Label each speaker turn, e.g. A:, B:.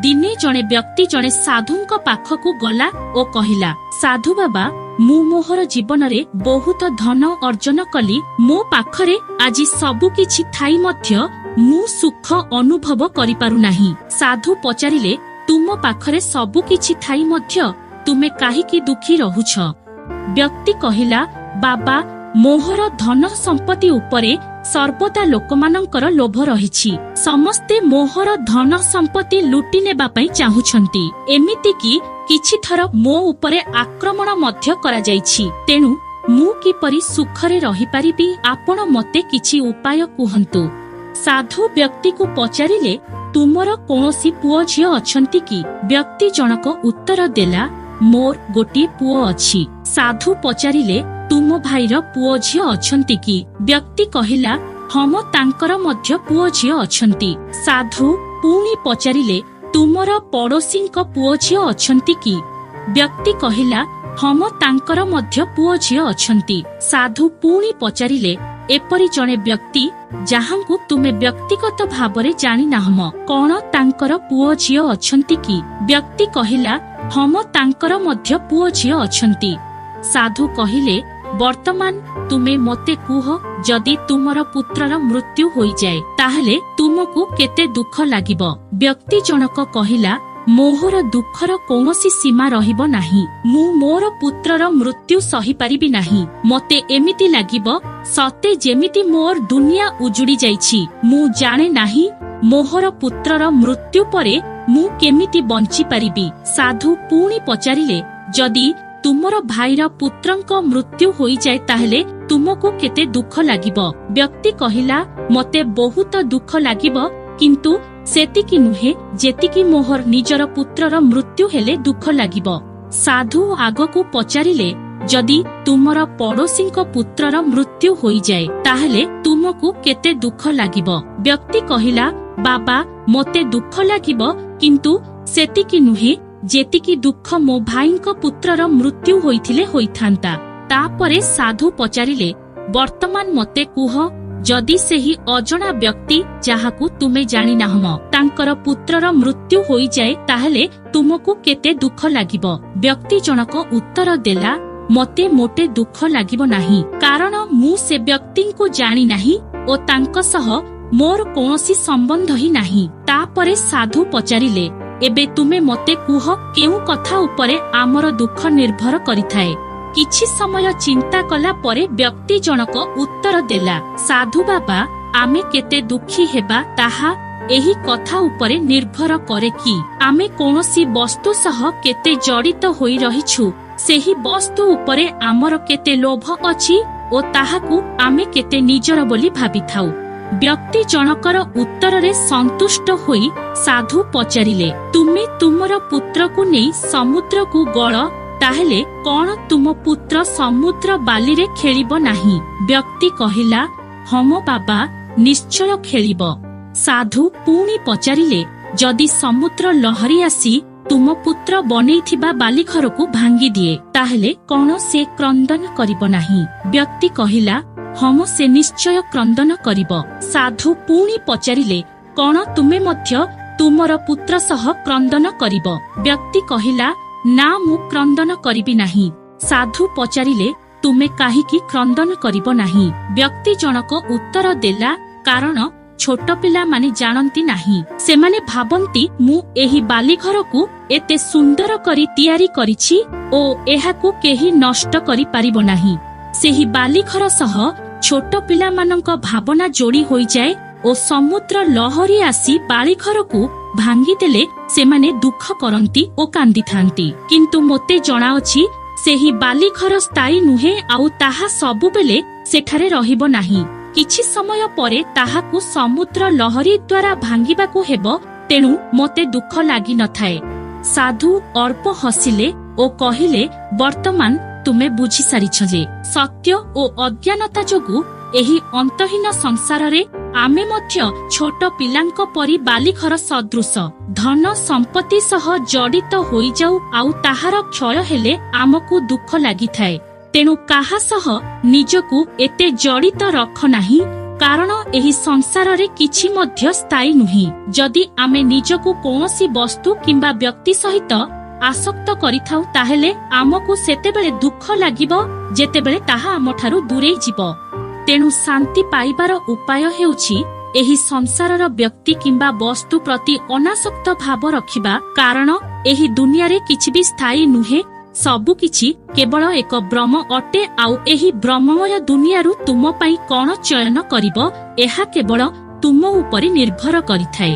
A: ଦିନେ ଜଣେ ବ୍ୟକ୍ତି ଜଣେ ସାଧୁଙ୍କ ପାଖକୁ ଗଲା ଓ କହିଲା, "ସାଧୁ ବାବା, ମୁଁ ମୋହର ଜୀବନରେ ବହୁତ ଧନ ଅର୍ଜନ କଲି। ମୋ ପାଖରେ ଆଜି ସବୁ କିଛି ଥାଇ ମଧ୍ୟ ମୁଁ ସୁଖ ଅନୁଭବ କରିପାରୁନାହିଁ।" ସାଧୁ ପଚାରିଲେ, "ତୁମ ପାଖରେ ସବୁ କିଛି ଥାଇ ମଧ୍ୟ ତୁମେ କାହିଁକି ଦୁଃଖୀ ରହୁଛ?" ବ୍ୟକ୍ତି କହିଲା, "ବାବା, ମୋହର ଧନ ସମ୍ପତ୍ତି ଉପରେ ସର୍ବଦା ଲୋକମାନଙ୍କର ଲୋଭ ରହିଛି। ସମସ୍ତେ ମୋହର ଧନ ସମ୍ପତ୍ତି ଲୁଟି ନେବା ପାଇଁ ଚାହୁଁଛନ୍ତି। ଏମିତିକି କିଛି ଥର ମୋ ଉପରେ ଆକ୍ରମଣ ମଧ୍ୟ କରାଯାଇଛି। ତେଣୁ ମୁଁ କିପରି ସୁଖରେ ରହିପାରିବି, ଆପଣ ମତେ କିଛି ଉପାୟ କୁହନ୍ତୁ।" ସାଧୁ ବ୍ୟକ୍ତିକୁ ପଚାରିଲେ, "ତୁମର କୌଣସି ପୁଅ ଝିଅ ଅଛନ୍ତି କି?" ବ୍ୟକ୍ତି ଜଣକ ଉତ୍ତର ଦେଲା, "ମୋର ଗୋଟିଏ ପୁଅ ଅଛି।" ସାଧୁ ପଚାରିଲେ, "ତୁମ ଭାଇର ପୁଅ ଝିଅ ଅଛନ୍ତି କି?" ବ୍ୟକ୍ତି କହିଲା, "ହଁ, ତାଙ୍କର ମଧ୍ୟ ପୁଅ ଝିଅ ଅଛନ୍ତି।" ସାଧୁ ପୁଣି ପଚାରିଲେ, "ତୁମର ପଡୋଶୀଙ୍କ ପୁଅ ଝିଅ ଅଛନ୍ତି କି?" ବ୍ୟକ୍ତି କହିଲା, "ହଁ, ତାଙ୍କର ମଧ୍ୟ ପୁଅ ଝିଅ ଅଛନ୍ତି।" ସାଧୁ ପୁଣି ପଚାରିଲେ, "ଏପରି ଜଣେ ବ୍ୟକ୍ତି ଯାହାଙ୍କୁ ତୁମେ ବ୍ୟକ୍ତିଗତ ଭାବରେ ଜାଣିନାହଁ, କଣ ତାଙ୍କର ପୁଅ ଝିଅ ଅଛନ୍ତି କି?" ବ୍ୟକ୍ତି କହିଲା, "ହଁ, ତାଙ୍କର ମଧ୍ୟ ପୁଅ ଝିଅ ଅଛନ୍ତି।" ସାଧୁ କହିଲେ, "ବର୍ତ୍ତମାନ ତୁମେ ମୋତେ କୁହ, ଯଦି ତୁମର ପୁତ୍ରର ମୃତ୍ୟୁ ହୋଇଯାଏ, ତାହେଲେ ତୁମକୁ କେତେ ଦୁଃଖ ଲାଗିବ?" ବ୍ୟକ୍ତି ଜଣକ କହିଲା, "ମୋହର ଦୁଃଖର କୌଣସି ସୀମା ରହିବ ନାହିଁ। ମୁଁ ମୋର ପୁତ୍ରର ମୃତ୍ୟୁ ସହିପାରିବି ନାହିଁ। ମତେ ଏମିତି ଲାଗିବ ସତେ ଯେମିତି ମୋର ଦୁନିଆ ଉଜୁଡ଼ି ଯାଇଛି। ମୁଁ ଜାଣେ ନାହିଁ ମୋହର ପୁତ୍ରର ମୃତ୍ୟୁ ପରେ ମୁଁ କେମିତି ବଞ୍ଚି ପାରିବି।" ସାଧୁ ପୁଣି ପଚାରିଲେ, "ଯଦି ତୁମର ଭାଇର ପୁତ୍ରଙ୍କ ମୃତ୍ୟୁ ହୋଇଯାଏ, ତାହେଲେ ତୁମକୁ କେତେ ଦୁଃଖ ଲାଗିବ?" ବ୍ୟକ୍ତି କହିଲା, "ମତେ ବହୁତ ଦୁଃଖ ଲାଗିବ, କିନ୍ତୁ ସେତିକି ନୁହେଁ ଯେତିକି ମୋହର ନିଜର ପୁତ୍ରର ମୃତ୍ୟୁ ହେଲେ ଦୁଃଖ ଲାଗିବ।" ସାଧୁ ଆଗକୁ ପଚାରିଲେ, "ଯଦି ତୁମର ପଡୋଶୀଙ୍କ ପୁତ୍ରର ମୃତ୍ୟୁ ହୋଇଯାଏ, ତାହେଲେ ତୁମକୁ କେତେ ଦୁଃଖ ଲାଗିବ?" ବ୍ୟକ୍ତି କହିଲା, "ବାବା, ମତେ ଦୁଃଖ ଲାଗିବ, କିନ୍ତୁ ସେତିକି ନୁହେଁ ଯେତିକି ଦୁଃଖ ମୋ ଭାଇଙ୍କ ପୁତ୍ରର ମୃତ୍ୟୁ ହୋଇଥିଲେ ହୋଇଥାନ୍ତା।" ତାପରେ ସାଧୁ ପଚାରିଲେ, "ବର୍ତ୍ତମାନ ମତେ କୁହ, ଯଦି ସେହି ଅଜଣା ବ୍ୟକ୍ତି ଯାହାକୁ ତୁମେ ଜାଣିନାହଁ, ତାଙ୍କର ପୁତ୍ରର ମୃତ୍ୟୁ ହୋଇଯାଏ, ତାହେଲେ ତୁମକୁ କେତେ ଦୁଃଖ ଲାଗିବ?" ବ୍ୟକ୍ତି ଜଣକ ଉତ୍ତର ଦେଲା, "ମତେ ମୋଟେ ଦୁଃଖ ଲାଗିବ ନାହିଁ, କାରଣ ମୁଁ ସେ ବ୍ୟକ୍ତିଙ୍କୁ ଜାଣିନାହିଁ ଓ ତାଙ୍କ ସହ ମୋର କୌଣସି ସମ୍ବନ୍ଧ ହିଁ ନାହିଁ।" ତାପରେ ସାଧୁ ପଚାରିଲେ, "ଏବେ ତୁମେ ମତେ କୁହ, କେଉଁ କଥା ଉପରେ ଆମର ଦୁଃଖ ନିର୍ଭର କରିଥାଏ?" କିଛି ସମୟ ଚିନ୍ତା କଲା ପରେ ବ୍ୟକ୍ତି ଜଣକ ଉତ୍ତର ଦେଲା, "ସାଧୁ ବାବା, ଆମେ କେତେ ଦୁଃଖୀ ହେବା ତାହା ଏହି କଥା ଉପରେ ନିର୍ଭର କରେ କି ଆମେ କୌଣସି ବସ୍ତୁ ସହ କେତେ ଜଡ଼ିତ ହୋଇ ରହିଛୁ, ସେହି ବସ୍ତୁ ଉପରେ ଆମର କେତେ ଲୋଭ ଅଛି ଓ ତାହାକୁ ଆମେ କେତେ ନିଜର ବୋଲି ଭାବିଥାଉ।" ବ୍ୟକ୍ତି ଜଣକର ଉତ୍ତରରେ ସନ୍ତୁଷ୍ଟ ହୋଇ ସାଧୁ ପଚାରିଲେ, "ତୁମେ ତୁମର ପୁତ୍ରକୁ ନେଇ ସମୁଦ୍ରକୁ ଗଲ, ତାହେଲେ କଣ ତୁମ ପୁତ୍ର ସମୁଦ୍ର ବାଲିରେ ଖେଳିବ ନାହିଁ?" ବ୍ୟକ୍ତି କହିଲା, "ହଁ ବାବା, ନିଶ୍ଚୟ ଖେଳିବ।" ସାଧୁ ପୁଣି ପଚାରିଲେ, "ଯଦି ସମୁଦ୍ର ଲହରୀ ଆସି ତୁମ ପୁତ୍ର ବନେଇଥିବା ବାଲିଘରକୁ ଭାଙ୍ଗିଦିଏ, ତାହେଲେ କଣ ସେ କ୍ରନ୍ଦନ କରିବ ନାହିଁ?" ବ୍ୟକ୍ତି କହିଲା, "ହଁ, ସେ ନିଶ୍ଚୟ କ୍ରନ୍ଦନ କରିବ।" ସାଧୁ ପୁଣି ପଚାରିଲେ, "କଣ ତୁମେ ମଧ୍ୟ ତୁମର ପୁତ୍ର ସହ କ୍ରନ୍ଦନ କରିବ?" ବ୍ୟକ୍ତି କହିଲା, "ନା, ମୁଁ କ୍ରନ୍ଦନ କରିବି ନାହିଁ।" ସାଧୁ ପଚାରିଲେ, "ତୁମେ କାହିଁକି କ୍ରନ୍ଦନ କରିବ ନାହିଁ?" ବ୍ୟକ୍ତି ଜଣକ ଉତ୍ତର ଦେଲା, "କାରଣ ଛୋଟ ପିଲାମାନେ ଜାଣନ୍ତି ନାହିଁ। ସେମାନେ ଭାବନ୍ତି ମୁଁ ଏହି ବାଲିଘରକୁ ଏତେ ସୁନ୍ଦର କରି ତିଆରି କରିଛି ଓ ଏହାକୁ କେହି ନଷ୍ଟ କରିପାରିବ ନାହିଁ। ସେହି ବାଲିଘର ସହ ଛୋଟ ପିଲାମାନଙ୍କ ଭାବନା ଯୋଡ଼ି ହୋଇଯାଏ ଓ ସମୁଦ୍ର ଲହରୀ ଆସି ବାଲିଘରକୁ ଭାଙ୍ଗିଦେଲେ ସେମାନେ ଦୁଃଖ କରନ୍ତି ଓ କାନ୍ଦିଥାନ୍ତି। କିନ୍ତୁ ମୋତେ ଜଣାଅଛି ସେହି ବାଲିଘର ସ୍ଥାୟୀ ନୁହେଁ ଆଉ ତାହା ସବୁବେଳେ ସେଠାରେ ରହିବ ନାହିଁ। କିଛି ସମୟ ପରେ ତାହାକୁ ସମୁଦ୍ର ଲହରୀ ଦ୍ୱାରା ଭାଙ୍ଗିବାକୁ ହେବ। ତେଣୁ ମୋତେ ଦୁଃଖ ଲାଗିନଥାଏ।" ସାଧୁ ଅଳ୍ପ ହସିଲେ ଓ କହିଲେ, "ବର୍ତ୍ତମାନ ତୁମେ ବୁଝିସାରିଛ ଯେ ସତ୍ୟ ଓ ଅଜ୍ଞାନତା ଯୋଗୁଁ ଏହି ଅନ୍ତହୀନ ସଂସାରରେ ଆମେ ମଧ୍ୟ ଛୋଟ ପିଲାଙ୍କ ପରି ବାଲିଘର ସଦୃଶ ଧନ ସମ୍ପତ୍ତି ସହ ଜଡ଼ିତ ହୋଇଯାଉ ଆଉ ତାହାର କ୍ଷୟ ହେଲେ ଆମକୁ ଦୁଃଖ ଲାଗିଥାଏ। ତେଣୁ କାହା ସହ ନିଜକୁ ଏତେ ଜଡ଼ିତ ରଖ ନାହିଁ, କାରଣ କାରଣ ଏହି ସଂସାରରେ କିଛି ମଧ୍ୟ ସ୍ଥାୟୀ ନୁହେଁ। ଯଦି ଆମେ ନିଜକୁ କୌଣସି ବସ୍ତୁ କିମ୍ବା ବ୍ୟକ୍ତି ସହିତ ଆସକ୍ତ କରିଥାଉ, ତାହେଲେ ଆମକୁ ସେତେବେଳେ ଦୁଃଖ ଲାଗିବ ଯେତେବେଳେ ତାହା ଆମଠାରୁ ଦୂରେଇ ଯିବ। ତେଣୁ ଶାନ୍ତି ପାଇବାର ଉପାୟ ହେଉଛି ଏହି ସଂସାରର ବ୍ୟକ୍ତି କିମ୍ବା ବସ୍ତୁ ପ୍ରତି ଅନାସକ୍ତ ଭାବ ରଖିବା, କାରଣ ଏହି ଦୁନିଆରେ କିଛି ବି ସ୍ଥାୟୀ ନୁହେଁ। ସବୁ କିଛି କେବଳ ଏକ ଭ୍ରମ ଅଟେ। ଆଉ ଏହି ଭ୍ରମମୟ ଦୁନିଆରୁ ତୁମ ପାଇଁ କଣ ଚୟନ କରିବ, ଏହା କେବଳ ତୁମ ଉପରେ ନିର୍ଭର କରିଥାଏ।